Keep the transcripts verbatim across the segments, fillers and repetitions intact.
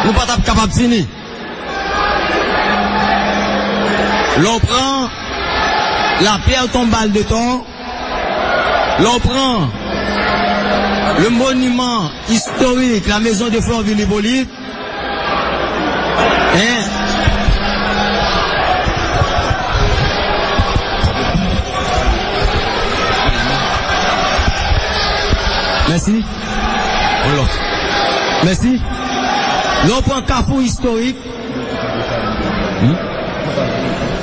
nou pa t ap kapab fini. Lè w pran la pierre tombale de Thor, lè w pran le monument historique, la maison de Florvil Hippolyte, hein? Mèsi. Yon lòt. Mèsi. Lè w pran kafou istorik, hmm?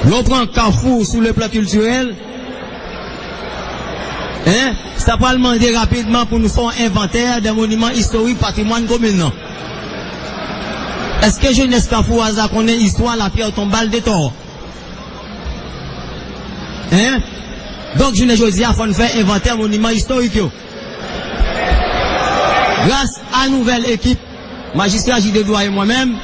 Lè w pran kafou sou le plan kiltirèl, hein? Sa pral mande rapidman pou nou fè yon envantè de monuman istorik patrimwàn komin nan. Èske jenès Kafou Aza konnen istwa la pierre tombale de Thor? Hein? Donk, jounen jodi a, fò n fè envantè monuman istorik yo. Gras a nouvèl ekip, majistra J D Edouard e mwen menm,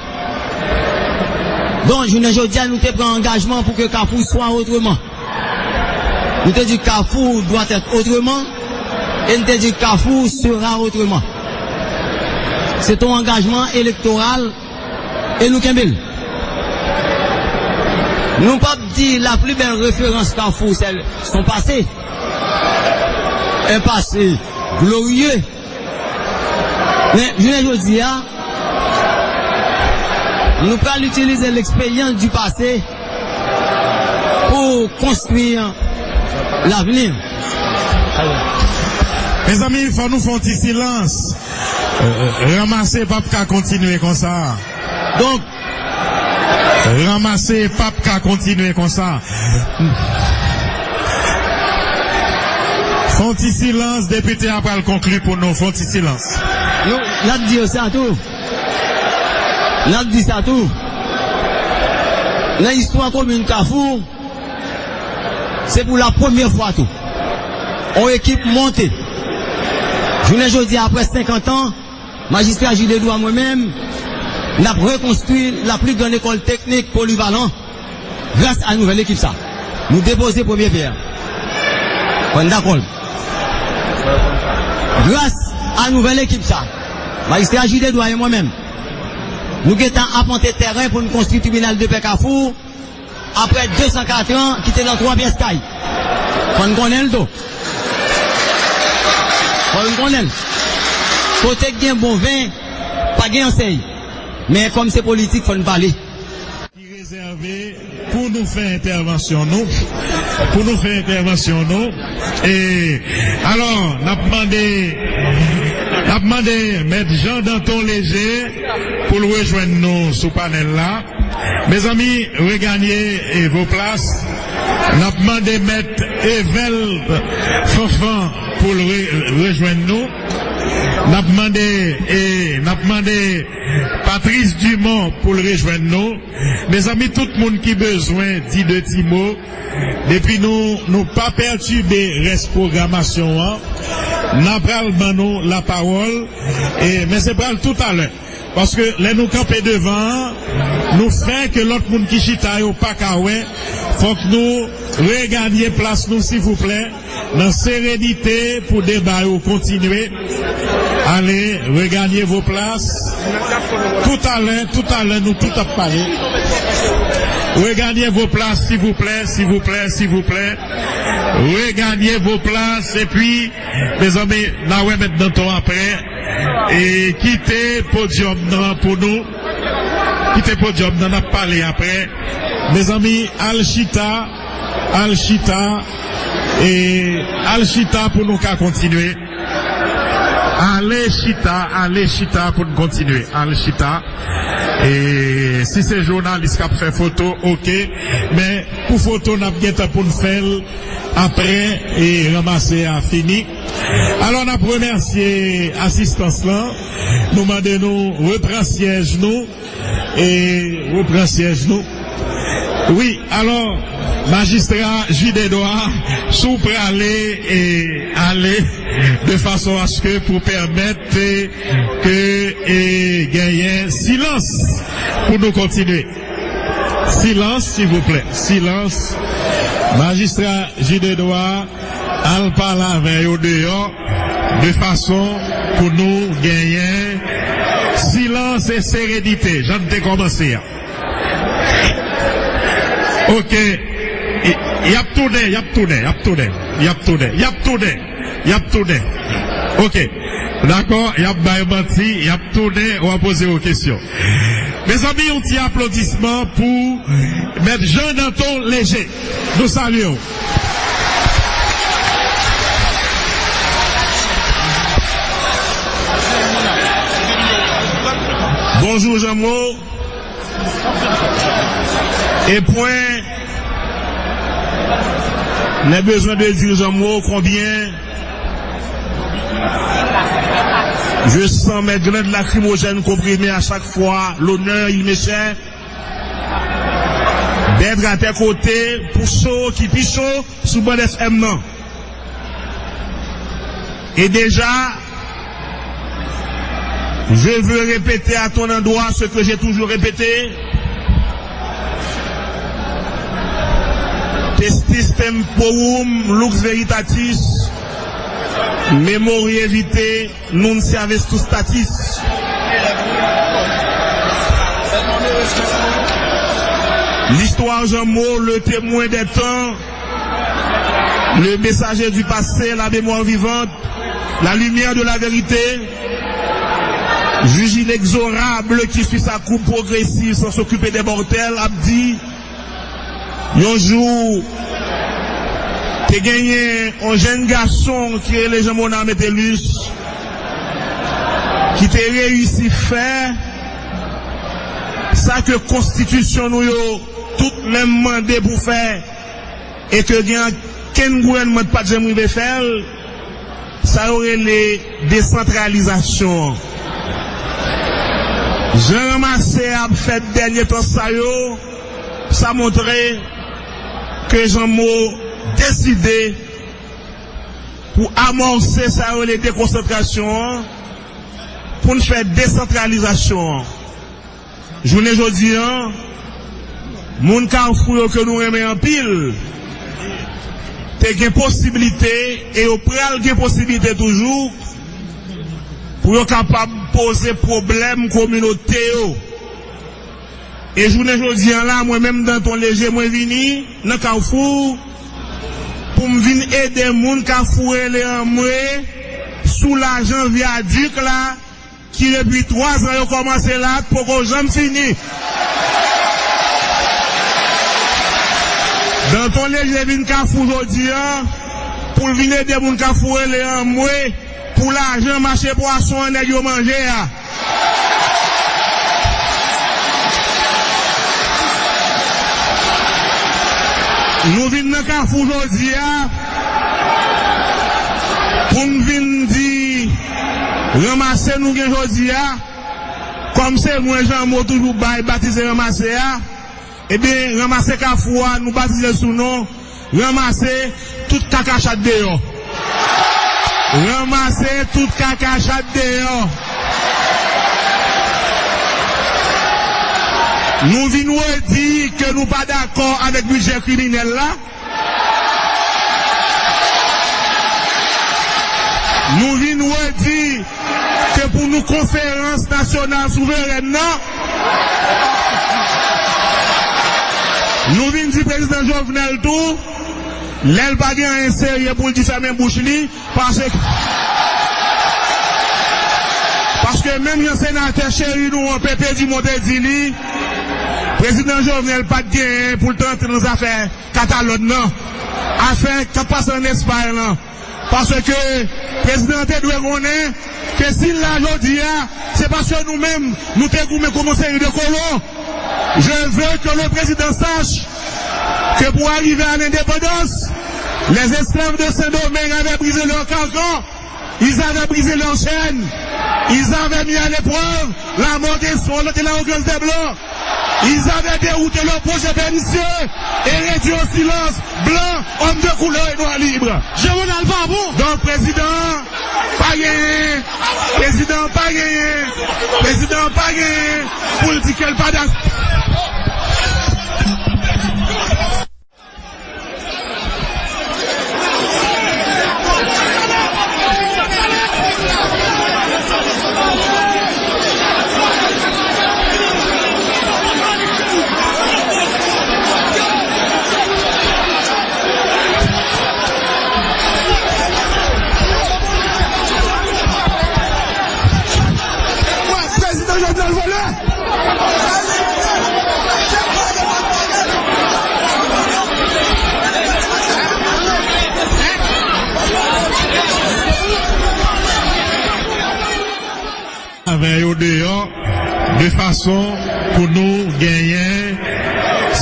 donk, jounen jodi a, nou te pran angajman pou ke Kafou swa otreman. Nou te di Kafou doit être autrement, e nou te di Kafou sera autrement. Se te yon angajman elektoral e nou kenbe l. Nou p ap di la plus belle référence Kafou, c'est son passé. Un passé glorieux. Men, jounen jodi a, nou pral itilize l'expérience du passé pou konstwi l'avenir. Mezanmi, fò nou fè yon ti silans. Ranmase p ap ka kontinye konsa. Donk, Ranmase p ap ka kontinye konsa. Fè yon ti silans, depite a pral konkli pou nou. Fè yon ti silans. Yo, l ap di yo sa tou. L ap di sa tou. Nan istwa komin Kafou, se pou la premyè fwa tou, yon ekip monte. Jounen jodi a, apre senkant an, Majistra J D Edouard, mwen menm, n ap rekonstwi la plus grande école technique polyvalente gras a nouvèl ekip sa. Nou depoze premye pyè a. Fò n dakò. Gras a nouvèl ekip sa, Majistra J D Edouard e mwen menm, nou gentan apante tèren pou n konstwi tribinal de pè Kafou. Apre de san kat an, ki te nan twa pyès kay. Fò n konnen l tou. Fò n konnen l. Kote k gen bon ven, pa gen ansèy. Men kòm se politik, fò n pale. Ki rezève pou nou fè entèvansyon nou. Pou nou fè entèvansyon nou. E, alò, n ap mande, n ap mande Mèt Jean Danton Léger pou l rejwenn nou sou panèl la. Mezanmi, regagnez, eh, vos places. N ap mande Mèt Eveld Fanfan pou l re-, rejwenn nou. N ap mande, eh, n ap mande Patrice Dumont pou l rejwenn nou. Mezanmi, tout moun ki bezwen di de ti mo, depi nou, nou pa pètibe rès pwogramasyon an, n a pral ban nou lapawòl, e, men se pral toutalè. Paske lè nou kanpe devan an, nou fè ke lòt moun ki chita yo pa ka wè. Fòk nou reganye plas nou, silvouplè, nan serenite pou deba yo kontinye. Ale, reganye vos places. Toutalè, toutalè, nou tout ap pale. Reganye vos places, silvouplè, silvouplè, silvouplè. Reganye vos places, epi, mezanmi, n a wè Mèt Danton apre. E kite podyòm nan pou nou. Kite podyòm nan, n ap pale apre. Mezanmi, al chita, al chita, e al chita pou nou ka kontinye. Ale chita, ale chita pou n kontinye. Al chita. E si se jounalis k ap fè foto, oke. Men pou foto, n ap gentan pou n fè l apre e ranmase a fini. Alò, n ap remèsye asistans lan. Nou mande nou repran syèj nou. E repran syèj nou. Wi, alò, majistra J D Edouard, si w prale e ale de fason aske pou pèmèt ke e genyen silans pou nou kontinye. Silans, silvouplè. Silans. Majistra J D Edouard, al pale avè yo deyò, de fason pou nou genyen silans. Serenite, jan n te kòmanse a. Oke. Y, y ap tounen, y ap tounen, y ap tounen, y ap tounen, y ap tounen, y ap tounen. Oke. Dakò, y ap bay manti, y ap tounen, w ap poze yo kesyon. Mezanmi, yon ti aplodisman pou Mèt Jean Danton Léger. Nou salye w. Bonjour, Jean Mo. Et point, n'ai besoin de dire, Jean Mo, combien je sens mes glandes lacrymogènes comprimer à chaque fois l'honneur il me cher d'être à tes côtés pou cho ki pi cho sou Band F M nan. Et déjà, je veux répéter à ton endroit ce que j'ai toujours répété. Testis temporum lux veritatis, memorie vitae nuncia vetustatis. L'histoire, Jean Mo, le témoin des temps, le messager du passé, la mémoire vivante, la lumière de la vérité, juge inexorable qui suit sa courbe progressive sans s'occuper des mortels, ap di, yon jou, te genyen yon jèn gason ki rele Jean Monard Metellus, ki te reyisi fè sa ke konstitisyon nou yo tout menm mande pou fè, e ke gen ankenn gouvènman ki pa t janm rive fè l, sa yo rele desantralizasyon an. Jan ranmase ap fèt dènye tan sa yo, sa montre ke Jean Mo deside pou amòse sa yo rele dekonsantrasyon an, pou n fè desantralizasyon an. Jounen jodi a, moun Kafou yo ke nou renmen anpil, te gen posiblite, e yo pral gen posiblite toujou, pou yo kapab poze pwoblèm kominote yo. E jounen jodi a la, mwen menm Danton Léger, mwen vini nan Kafou pou m vin ede moun Kafou rele anmwe sou lajan vyadik la, ki depi twa zan yo kòmanse la, poko janm fini. Danton Léger vin Kafou jodi a pou l vin ede moun Kafou rele anmwe pou lajan mache pwason an nèg yo manje a. Nou vin nan Kafou jodi a pou n vin di ranmase nou gen jodi a, kòm se mwen Jean Mo toujou bay batize ranmase a, ebyen, ranmase Kafou a, nou batize l sou non, ranmase tout kaka chat deyò. Ranmase tout kaka chat deyò. Nou vin redi ke nou pa dakò avèk bidjè kriminèl la. Nou vin redi ke pou nou konferans nasyonal souverèn nan, nou vin di prezidan Jovenel tou, lè l pa gen anyen serye pou l di, fèmen bouch li, paske, paske menm jan senatè cheri nou an, Pépé Dumont, te di li, prezidan Jovenel pa t genyen pou l t rantre nan zafè Katalòn nan, afè k ap pase ann Espay lan. Paske prezidan an te dwe konnen ke si l la jodi a, se paske nou menm, nou te goumen kòm yon seri de kolon. Je veux que le président sache que pour arriver à l'indépendance, les esclaves de Saint-Domingue avaient brisé leur carcan, ils avaient brisé leurs chaînes, ils avaient mis à l'épreuve la mort insolente et l'arrogance des Blancs. Ils avaient dérouté leurs projets pernicieux et réduit au silence blancs, hommes de couleur et noirs libres. Jean Monard pa bon. Donk, prezidan pa genyen. Prezidan pa genyen. Prezidan pa genyen pou l di ke l pa dakò. yo deyò, de fason pou nou genyen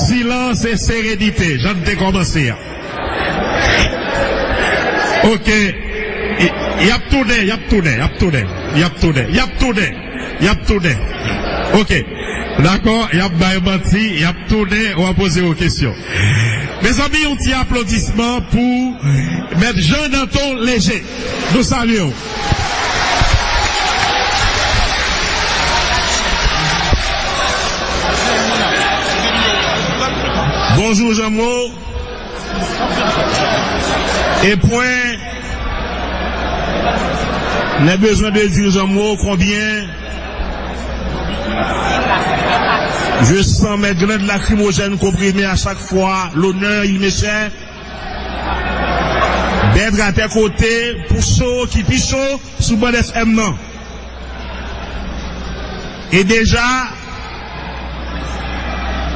silans e serenite, jan n te kòmanse a. Ok. Y, y ap tounen, y ap tounen, y ap tounen, y ap tounen, y ap tounen, y ap tounen. Ok. Dakò, y ap bay manti, y ap tounen, w ap poze yo kesyon. Mezanmi, yon ti aplodisman pou Mèt Jean Danton Léger. Nou salye w. Bonjour, Jean Mo. Et point, les besoins de dire, Jean Mo, combien je sens mes glandes lacrymogènes comprimées à chaque fois l'honneur il me cher d'être à tes côtés pou cho ki pi cho sou Band F M nan. Et déjà,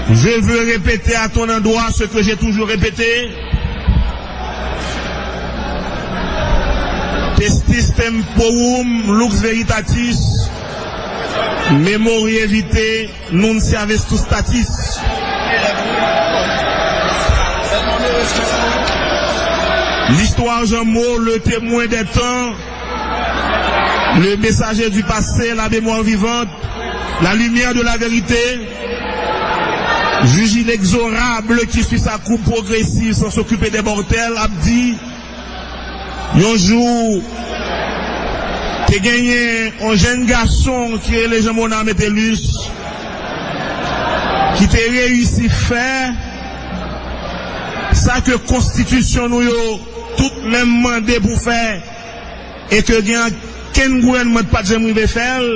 je veux répéter à ton endroit ce que j'ai toujours répété. Testis temporum lux veritatis, memorie vitae nunciavestus statis. L'histoire Jean Mo, le témoin des temps, le messager du passé, la mémoire vivante, la lumière de la vérité, juge inexorable qui suit sa courbe progressive sans s'occuper des mortels, ap di, yon jou, te genyen yon jèn gason ki rele Jean Monard Metellus, ki te reyisi fè sa ke konstitisyon nou yo tout menm mande pou fè, e ke gen ankenn gouvènman t pa t janm rive fè l,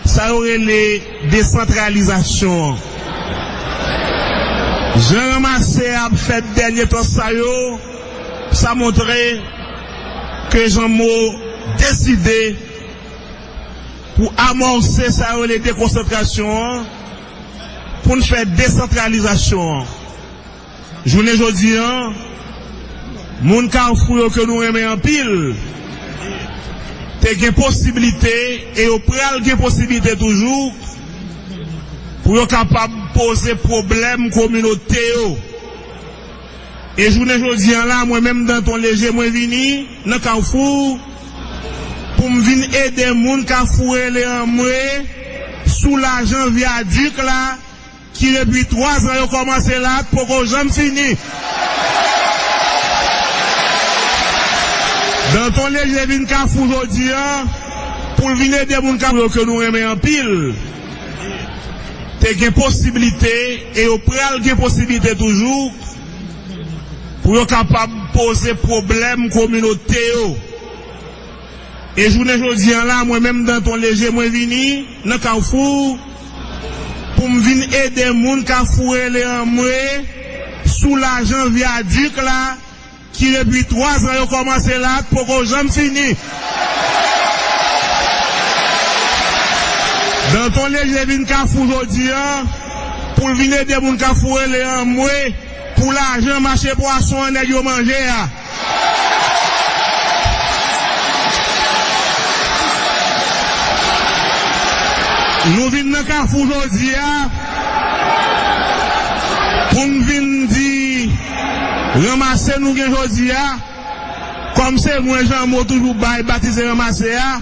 sa yo rele desantralizasyon an. Jan ranmase ap fèt dènye tan sa yo, sa montre ke Jean Mo deside pou amòse sa yo rele dekonsantrasyon an, pou n fè desantralizasyon an. Jounen jodi a, moun Kafou yo ke nou renmen anpil, te gen posiblite, e yo pral gen posiblite toujou, pou yo kapab poze pwoblèm kominote yo. E jounen jodi a la, mwen menm Danton Léger, mwen vini nan Kafou pou m vin ede moun Kafou rele anmwe sou lajan vyadik la, ki depi twa zan yo kòmanse la, poko janm fini. Danton Léger vin Kafou jodi a pou l vin ede moun Kafou yo ke nou renmen anpil, te gen posiblite, e yo pral gen posiblite toujou, pou yo kapab poze pwoblèm kominote yo. E jounen jodi a la, mwen menm Danton Léger, mwen vini nan Kafou pou m vin ede moun Kafou rele anmwe sou lajan vyadik la, ki depi twa zan yo kòmanse la, poko janm fini. Danton Léger vin Kafou jodi a pou l vin ede moun Kafou rele anmwe pou lajan mache pwason an nèg yo manje a. Nou vin nan Kafou jodi a pou n vin di ranmase nou gen jodi a, kòm se mwen Jean Mo toujou bay batize ranmase a,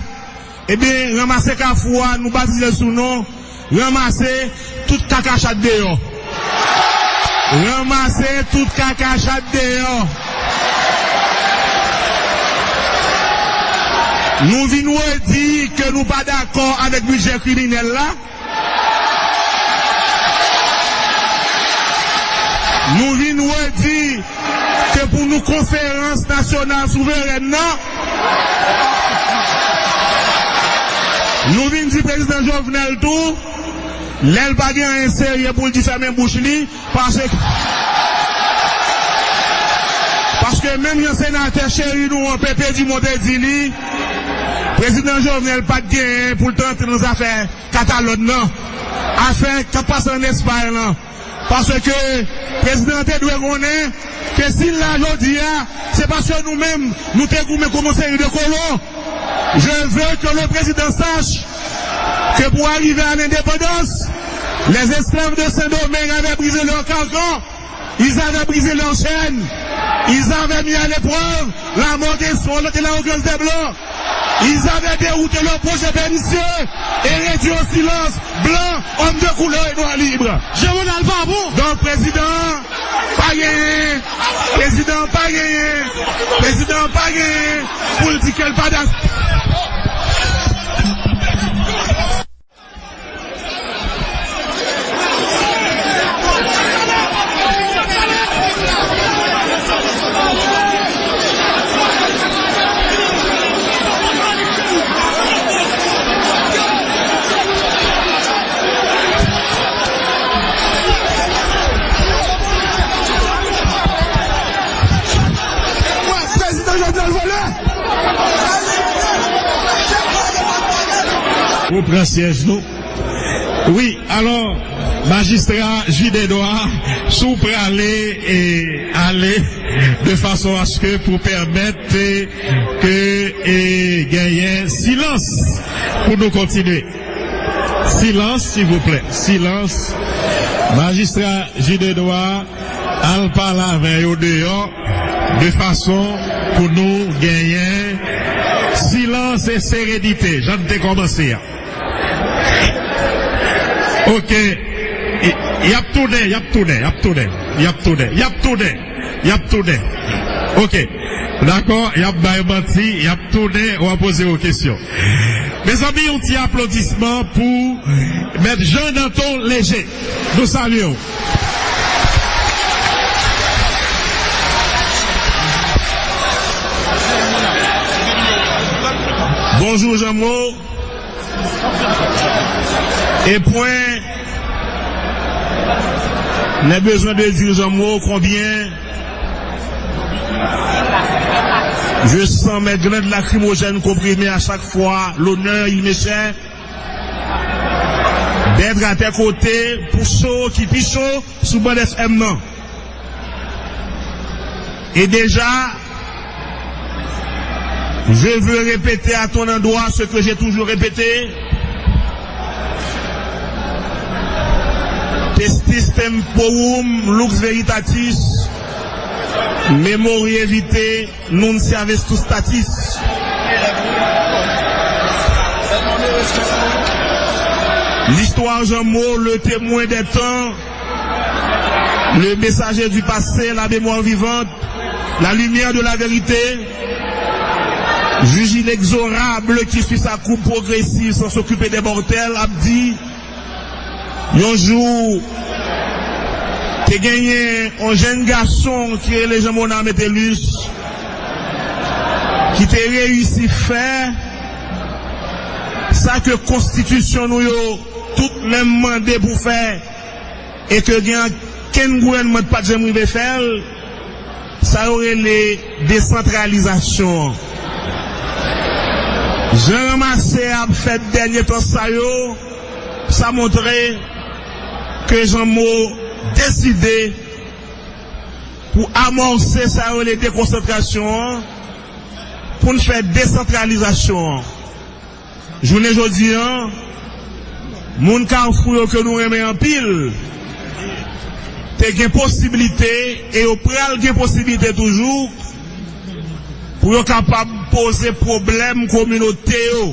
ebyen ranmase Kafou a nou batize sou non Ranmase tout kaka chat deyò. Ranmase tout kaka chat deyò. Nou vin redi ke nou pa dakò avèk bidjè kriminèl la. Nou vin redi ke pou nou konferans nasyonal souverèn nan, nou vin di prezidan Jovenel tou, lè l pa gen anyen serye pou l di, fèmen bouch li, paske, paske menm jan senatè cheri nou an, Pepe Dumont, te di li, prezidan Jovenel pa t genyen pou l t rantre nan zafè Katalòn nan, afè k ap pase ann Espay lan. Paske prezidan an te dwe konnen ke si l la jodi a, se paske nou menm, nou te goumen kòm yon seri de kolon. Je veux que le président sache Que pour arriver à l'indépendance, les esclaves de Saint-Domingue avaient brisé leur carcan, ils avaient brisé leur chaîne, ils avaient mis à l'épreuve la mort des soldats et l'arrogance des Blancs. Ils avaient dérouté leur projet pernicieux et réduit au silence blanc, hommes de couleur et noirs libres. Jean Monal pa bon. Donc, président, pa genyen. Président, pa genyen. Président, pa genyen. Pou l di ke l pa da- Prezidan Jovenel vòlè! Ou pran syèj nou. Wi, alò, majistra Jidedwa, si w prale e ale de fason aske pou pèmèt e, ke e, genyen silans pou nou kontinye. Silans, silvouplè. Silans. Majistra Jidedwa, al pale avè yo deyò de fason pou nou genyen silans e serenite, jan n te kòmanse a. Ok. Y, y ap tounen, y ap tounen, y ap tounen, y ap tounen, y ap tounen, y ap tounen. Ok. Dakò, y ap bay manti, y ap tounen, w a poze yo kesyon. Mezanmi, yon ti aplodisman pou Mèt Jean Danton Léger. Nou salye w. Bonjou, Jean Mo. Et point n'est besoin de dire, Jean Mo, combien je sens mes glandes lacrymogènes comprimer à chaque fois l'honneur il me cher d'être à tes côtés pou cho ki pi cho sou Band F M nan. Et déjà, je veux répéter à ton endroit ce que j'ai toujours répété. Testis temporum lux veritatis, memorie vitae nunciavestus statis. L'histoire Jean Mo, le témoin des temps, le messager du passé, la mémoire vivante, la lumière de la vérité, juge inexorable qui suit sa courbe progressive sans s'occuper des mortels, ap di, yon jou, te genyen yon jèn gason ki rele Jean Monard Metellus, ki te reyisi fè sa ke konstitisyon nou yo tout menm mande pou fè, e ke gen ankenn gouvènman ki pa t janm rive fè l, sa yo rele desantralizasyon an. Jan ranmase ap fèt dènye tan sa yo, sa montre ke Jean Mo deside pou amòse sa yo rele dekonsantrasyon an, pou n fè desantralizasyon an. Jounen jodi a, moun Kafou yo ke nou renmen anpil, te gen posiblite, e yo pral gen posiblite toujou, pou yo kapab poze pwoblèm kominote yo.